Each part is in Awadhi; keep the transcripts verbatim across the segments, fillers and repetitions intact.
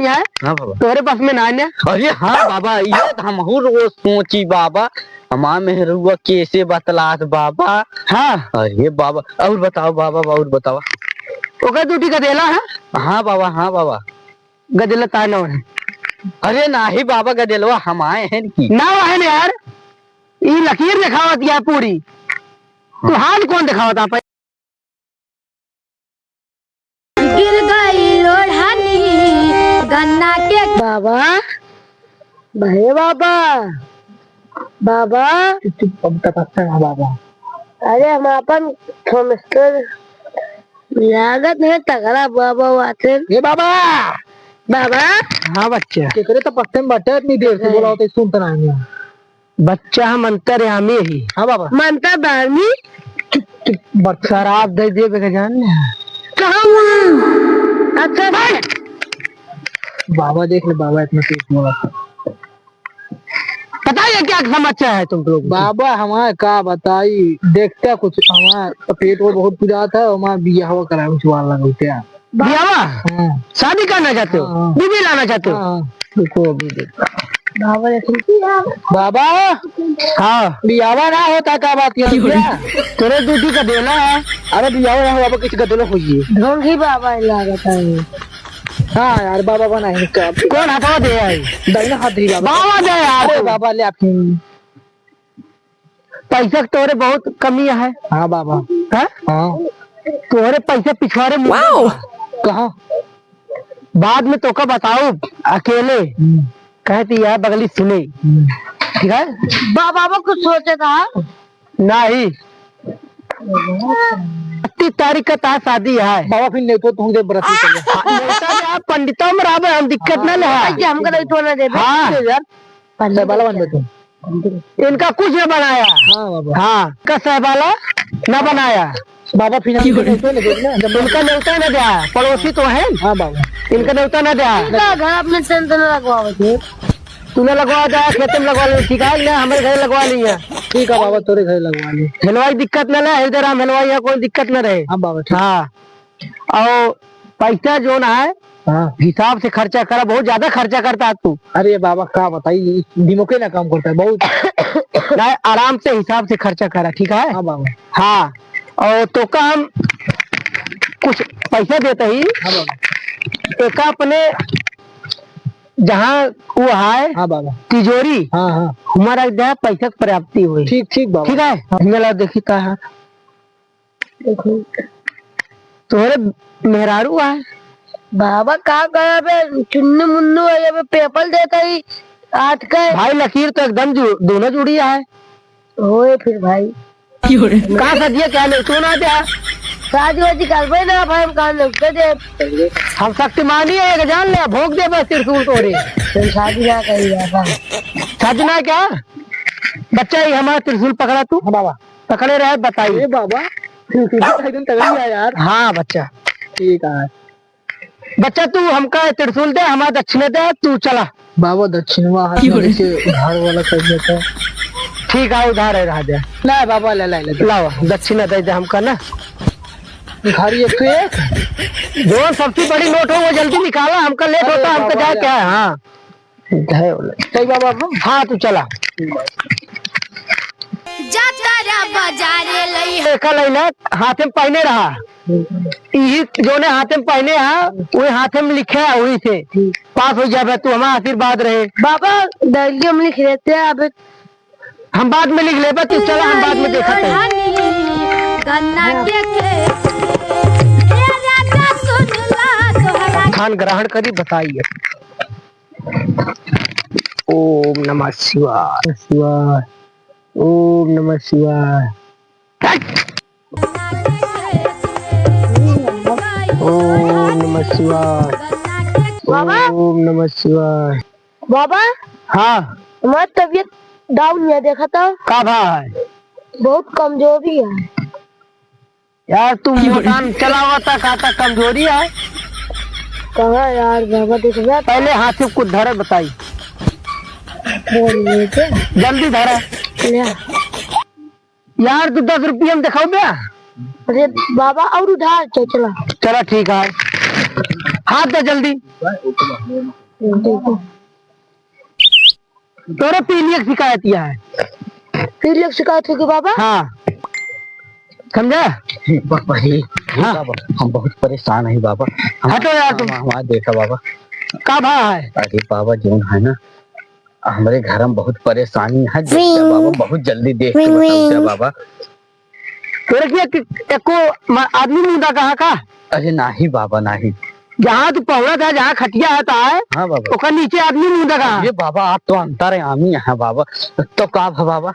यहाँ है? हाँ बाबा। तोहरे बस में ना आने? अरे हाँ बाबा, ये तो हमहू रोज सोची बाबा, हमार मेहरुआ कैसे बतलात बाबा। हाँ। अरे बाबा, और बताओ बाबा, और बताओ। ओकर दुइ ठी गदेला है? हाँ बाबा, हाँ बाबा। गदेला ताय ना है। अरे नाही बाबा, गदेलवा हमार है की। ना है ना यार, ई लकीर देखावत या पूरी। तू हाथ कौन देखावत आप? गिर गई लोढ़ानी गन्ना के। बाबा, भले बाबा, बाबा। चुप, चुप, अब तपस्या है बाबा। अरे हम आपन थर्मिस्टर लागत है तगड़ा बाबा वाते। ए बाबा! बाबा! हाँ बच्चा। केकरे तपस्या में बाटे इतनी देर से, हाँ। बोला होता सुनता ना है। बच्चा हम अंतर्यामी ही। हाँ बाबा। मंत्र दानी। चुप, चुप, बच्चा। शराब दे देबे के जान ले। कहाँ हुआ? अच्छा। बाबा देख ले, बाबा इतना तेज बोला। बताइए क्या समस्या है तुम लोग? बाबा हमारे का बताई, देखते कुछ हमारा तो पेट वो बहुत पिरात है, हमारा बियाह कराए उस वाला लगते हैं। बियाह? हाँ। शादी करना चाहते हो? हाँ, हाँ। बीवी लाना चाहते हो? हाँ, हाँ। रुको, अभी देखता। बाबा, बाबा। हाँ। बियाह ना होता, का बात ये क्या? तेरे ड्यूटी का देना है। अरे बियाह ना हो, बाबा किसी का देना होइए। ढोंगी बाबा लागत है। हाँ यार, बाबा बना है का? कौन हथवा दे आई? दाहिना हाथ दे बाबा। बाबा दे यार। अरे बाबा ले आपकी। पैसा के तोरे बहुत कमी है। हाँ बाबा। हाँ? हाँ। तोरे पैसा पिछवारे मुँह। वाओ। कहाँ? बाद में तोका बताऊ अकेले। हम्म। कहे ती यह बगली सुने। हम्म। ठीक है? बा-, बाबा कुछ सोचे था? नहीं। इकतीस तारीख का तार शादी है। बाबा फिर नेटो तुम दे बरत में चले। हाँ, नेता में आप पंडितों में रहबे, हम दिक्कत ना ले। हाँ। हमका नहीं तो ना देबे। हाँ। यार, सहबाला बन दे तू। इनका कुछ न बनाया। हाँ, बाबा। हाँ, का सहबाला न बनाया। बाबा, फिर हम तो नहीं तो लगे ना, जब इनका नेवता न दिया, पड़ोसी तो है। हाँ, बाबा। इनका नेवता न दिया। इनका घर अपने टेंट न लगवावे थे। तू न लगवा दे, खेते में लगवा ले, ठीक है? ले, हमारे घर लगवा ली है। ठीक है, बाबा, तोरे घर लगवा ली। हलवाई दिक्कत न ले, इधर हम हलवाई है, कोई दिक्कत न रहे। हाँ, बाबा, ठीक। हाँ। और पैसा जो ना है, हाँ। हिसाब से खर्चा करा, बहुत ज्यादा खर्चा करता है तू। अरे बाबा, का बताई, दिमागे ना काम करता है, बहुत। ना, आराम से, हिसाब से खर्चा करा, ठीक है? हाँ बाबा। हाँ, और तोका हम कुछ पैसा देते ही, हाँ बाबा। एका अपने जहाँ वो है, हाँ बाबा। तिजोरी, हाँ, हाँ। हमारा इधर पैसा की प्राप्ति हुई। ठीक, ठीक बाबा। ठीक है, हाँ। मेला देखी का है। देखो। तोहरे मेहरारू आए। बाबा का करबे, चुन्नू मुन्नू है, ये पेपर देता ही आठ का। भाई लकीर तो एकदम जु-, दोनों जुड़ी आए। होए फिर भाई। का सदिया क्या ले, तू ना दे। शादी वादी करबे ना भाई, हम कान लौटते दे। हम शक्तिमानी है, एक जान ले, भोंक दे बस त्रिशूल तोरे। तुम शादी ना करी बाबा। शादी ना क्या? बच्चा, ये हमारा त्रिशूल पकड़ा तू। हाँ बाबा। पकड़े रहे, बताई। ए बाबा, त्रिशूल तो एकदम तगड़ी है यार। हाँ बच्चा। ठीक है। बच्चा, तू हमका त्रिशूल दे, हमारा दक्षिणा दे, तू चला। बाबा, दक्षिणवा हाथ में लेके उधार वाला कर देता है। ठीक है, उधार है, रहा दे। ला बाबा, ले, ले, ले। लाओ, दक्षिणा दे दे हमका ना। भिखारी एक तो एक। जो सबसे बड़ी नोट हो, वो जल्दी निकाला, हमका लेट अरे होता, हमका बाबा जाए यार। क्या है? हाँ। है बोले। सही बाबा, हम हाँ, तू चला। जाता रा बाजारे लई। देखा लई ना, हाथे में पहने रहा। यही जोने हाथे में पहने हा, वही हाथे में लिखे हा, वही से पास हो जाबे तू, हमारा आशीर्वाद रहे। बाबा, डायरी में लिख लेते हैं, अब हम बाद में लिख लेबे, तू चला, हम बाद में देखत हैं। गन्ना के खेत, ए राजा सुन ला तोहरा। खान ग्रहण करी, बताइए। ओम नमः शिवाय, शिवाय, ओम नमः शिवाय। ओम नमः शिवाय, बाबा। ओम नमः शिवाय। बाबा। हाँ। हमार तबीयत down है, देखा तो। का भा है? बहुत कमजोरी है। यार, तू मोटान चलावा ता, का ता कमजोरी है? कहाँ यार, बाबा, देख बे। पहले हाथ से कुछ धरे बताई। बोल रहे थे। जल्दी धरा। ले। यार, तू दस रुपया में दिखाओ बे। अरे बाबा, और उधार, चल, चला। चला, ठीक है। हाथ दे जल्दी। तोरे पीलिया की शिकायत यह है। पीलिया की शिकायत होगी बाबा? हाँ, समझा? बाबा जी, हाँ। बाबा, हम बहुत परेशान है बाबा। हम, हटो यार तुम। हम, हमारा देखा बाबा। का भा है? अरे बाबा, जौन है ना, हमरे घर में बहुत परेशानी है, देख जा बाबा, बहुत जल्दी देख के बताओ जा बाबा। तोरे के एक, एको म-, आदमी मुंदा कहा का? अरे नाही बाबा, नाही। जहाँ तू पहुड़ा था, जहाँ खटिया है, ता है, हाँ बाबा। ओकर नीचे आदमी मुंदा कहा? ये बाबा, आप तो अंतर्यामी हैं बाबा, तो का भा बाबा?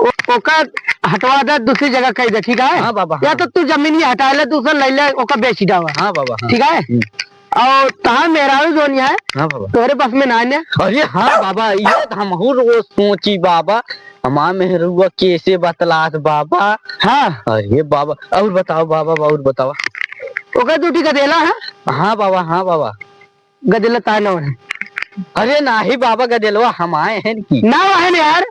ओ-, ओकर हटवा दे, दूसरी जगह कह दे, ठीक है? हाँ बाबा, या हाँ। तो तू जमीन ही हटा ले, दूसरा ले ले, ओकर बेच डावा। हाँ बाबा, हाँ। ठीक है? हम्म। और तहार मेहरारू जोन है, हाँ बाबा। तोरे बस में ना है ना? अरे हाँ बाबा, ये तो हमहू रोज सोची बाबा, हमार मेहरुआ कैसे बतलात बाबा। हाँ। अरे बाबा, और बताओ बाबा, और बताओ। ओकर दूठी गदेला है? हाँ बाबा, हाँ बाबा। गदेला ताय ना है। अरे नाही बाबा, गदेलवा हमाए हैं की। ना है ना यार,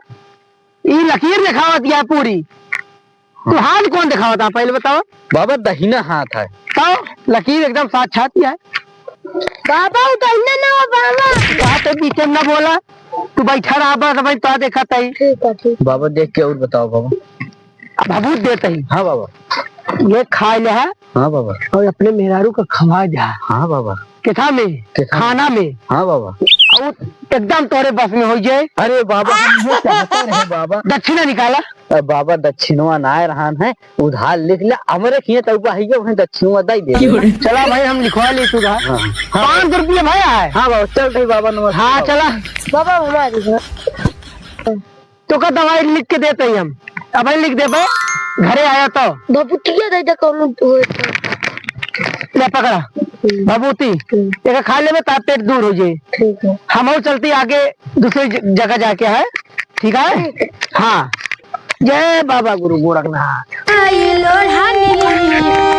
ई लकीर दिखावत है पूरी। तू हाथ कौन दिखावत है, पहले बताओ। बाबा, दहिना हाथ है। तो लकीर एकदम साक्षात ही है। बाबा, वो दहिना ना हो, बाबा। बात तो बीच में ना बोला, तू बैठा रहा, बस भाई, तो देखा तई। ठीक है, ठीक। बाबा, देख के और बताओ बाबा। अब भभूत देते ही। हाँ बाबा। ये खा ले है। हाँ बाबा। और अपने मेहरारू का खवा जा। हाँ बाबा। केथा में? केथा में? खाना में। हाँ बाबा। और एकदम तोरे बस में हो जाए। अरे बाबा, हम ये चाहते रहे बाबा। दक्षिणा निकाला। अ, बाबा, दक्षिणवा ना रहन है, उधार लिख ले, हमरे खिए तो उबा है, वहीं दक्षिणवा दे दे। चला भाई, हम लिखवा ली तू उधार। हाँ। हाँ। पाँच सौ रुपये भाई आए। हाँ बाबा, चल रही बाबा, नमस्ते हाँ, बाबा। चला। बाबा, हमारी तो का दवाई लिख के देते ही हम। अब लिख देबे, घरे आया तो। भभूतिया दे दे, कौनो होए तो। ले पकड़ा। हम्म। भभूति। हम्म। एक खा लेबे, ता पेट दूर हो जाए। ठीक है। हम और चलती आगे दूसरी ज-, जगह जाके है। ठीक है? ठीक है। हाँ। जय बाबा गुरु गोरखनाथ। आई लोढ़ा नी,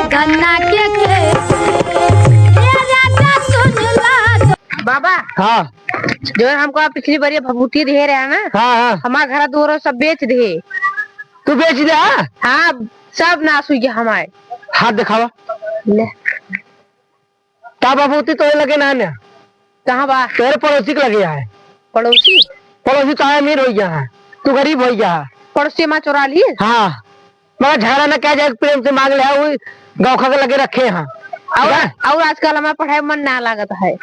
गन्ना के खेत। ए राजा सुन ला। बाबा। हाँ। जो हमको आप पिछली बार ये भभूति दिहे रहे ना, हाँ, हाँ। हमार घर दुआरो सब बेच दिहे। तू बेच दे, हाँ? हाँ, सब नाश हुई गया हमारे। हाथ दिखावा। ले। का भभूति तोरे लगे ना, ना? कहाँ बा? तोरे पड़ोसी के लगे है। पड़ोसी? पड़ोसी तो है अमीर हो गया है, तू गरीब हो गया है। पड़ोसी माँ चोरा लिए? हाँ। मगर झगड़ा न किया जाए, प्रेम से मांग ले, उ गौखा के लगे रखे हैं। और, ठीक है? और आजकल हमारा पढ़ाई मन ना लागत है।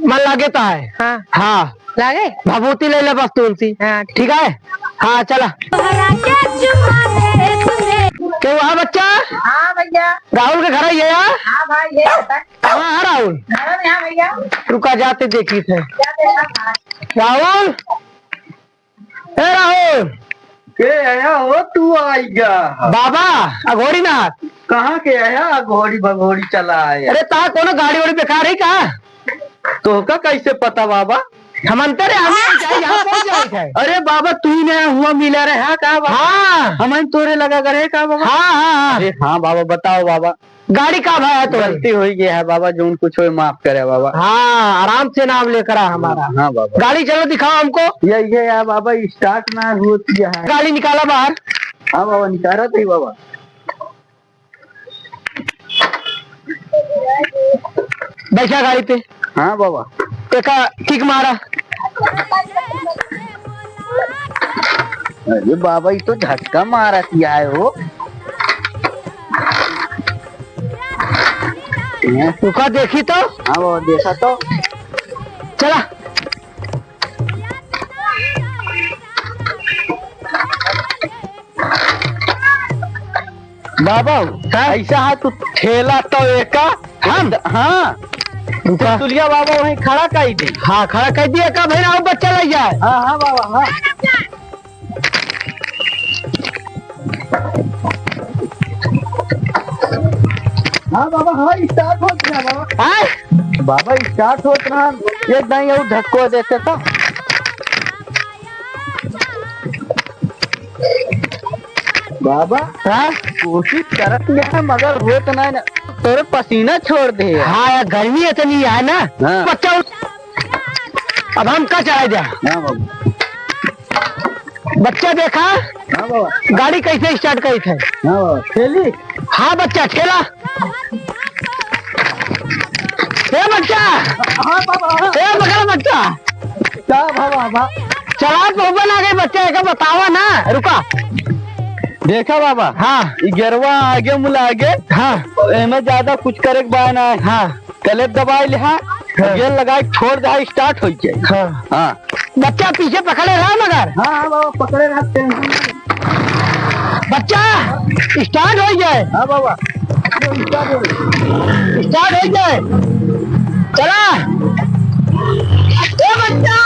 मन लागे तो है। हाँ। हाँ। लागे? भभूति ले ले बस तू उनसे। हाँ, ठीक। ठीक है? हाँ, चला। तोहरा के चुमा दे तुम्हें। के वहाँ बच्चा? हाँ भैया। राहुल के घर है ये यार? हाँ भाई, ये है। कहाँ है राहुल? घर में है भैया। रुका, जाते देखी थे। क्या देखा था? राहुल, ए राहुल। के आया हो तू आई गया? बाबा, अघोरीनाथ। कहाँ के आया अघोरी बघोरी चला आया? अरे ता कोनो गाड़ी वाड़ी बेकार है का? तोहका कैसे पता बाबा? हम अंतर है, हमें जाए, यहाँ पहुँच जाए थे। अरे बाबा, तू ही नया हुआ मिला रहे, हाँ का बाबा? हाँ। हम तोरे लगा करे का बाबा? हाँ, हाँ, हाँ। अरे हाँ बाबा, बताओ बाबा। गाड़ी का भाई है तोरे? गलती हो गया है बाबा, जौन कुछ होए माफ करे बाबा। हाँ, आराम से नाम लेकर आ हमारा। हाँ बाबा। गाड़ी चलो दिखाओ हमको। ये, ये है बाबा, start ना होती है। गाड़ी निकाला बाहर। हाँ बाबा, निकाला था ही बाबा। बैठा गाड़ी पे। हाँ बाबा। एका kick मारा। अरे बाबा, ये तो झटका मारा दिया है वो। रुका देखी तो। हाँ बाबा, देखा तो। चला। बाबा, हाँ? ऐसा है तू ठेला तो एका, हम? हाँ। रुका। तुलिया बाबा वहीं खड़ा कर दी। हाँ, खड़ा कर दिया का भाई, आओ बच्चा ले जाए। हाँ, हाँ बाबा, हाँ। हाँ बाबा, हाँ, start हो गया बाबा। हाँ? बाबा, start होत रहा, एक दाई और धक्को देते तो। बाबा, हाँ? कोशिश करत है, मगर होत ना, ना। तोरे पसीना छोड़ दे। हाँ यार, गर्मी इतनी है ना। हाँ। बच्चा, अब हम का चला जा? हाँ बाबा। बच्चा देखा? हाँ बाबा। गाड़ी कैसे start करी थे? हाँ बाबा। ठेली? हाँ बच्चा, ठेला। ए बच्चा, हाँ बाबा। ए मगर बच्चा, का बाबा, बाबा? चला पहुबन आ गए बच्चा, एका बतावा ना, रुका। देखा बाबा, हाँ। ई गेरवा आगे मुला आगे, हाँ। एमे ज्यादा कुछ करे के बा ना। हाँ। कलेप दबाई ले, हाँ। हाँ। गेर लगाई छोड़ दे, start हो जाए। हाँ। हाँ। बच्चा पीछे पकड़े रहा मगर। हाँ, हाँ बाबा, पकड़े रहा, tension मत। बच्चा, start हो जाए। हाँ बाबा, start हो जाए। Start हो जाए। चला। ए बच्चा।